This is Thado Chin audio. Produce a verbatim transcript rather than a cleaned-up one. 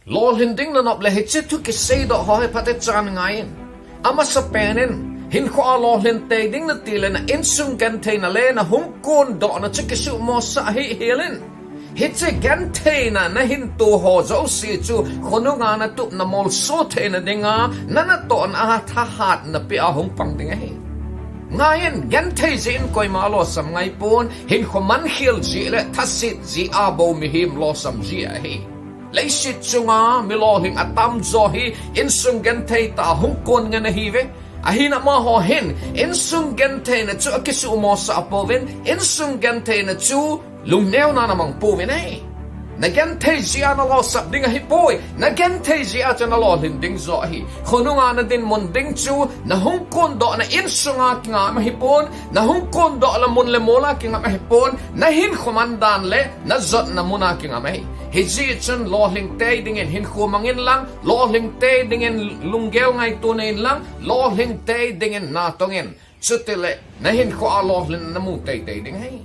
Lolhin ding nanop le hiche thu kiseidoh ho hi phatechan ngaiyin. Amasapen in, hinkhoa lolhin tei ding nati le na insung gentheina le na hung kondohna chu kisuhmosah hih hel in. Hiche gentheina nahin to ho jouse chu khonunga natup na molso theina dinga, na natohna a thahat napeh a hung pang ding ahi. Ngaiyin, genthei jeh in koima lolsam ngai pon, hinkho mankhel jeh le thaset jeh a bou mihem lolsam ji ahi. Leiset chunga mi lolhing atamjo hi insung genthei tah a hung kon ngen ahiuve. Ahin amaho hin, insung gentheina chu akisuhmosah pouvin, insung gentheina chu lungneona ana mang pouvin ahi. Na genthei jeh a na lolsap ding ahipoi, na genthei jeh a chu na lolhin ding joh ahi. Khonunga na dinmun ding chu, na hung kondohna insunga kingam ahipon, na hung kondoh la mun le mol a kingam ahipon, na hinkho man dan le na jotna mun a kingam ahi. Hijeh chun lolhing tei dingin hinkho mangin lang, lolhing tei dingin lunggel ngaito nein lang, lolhing tei dingin natongin. Chutile, na hinkhoa lolhin namu teitei ding ahi.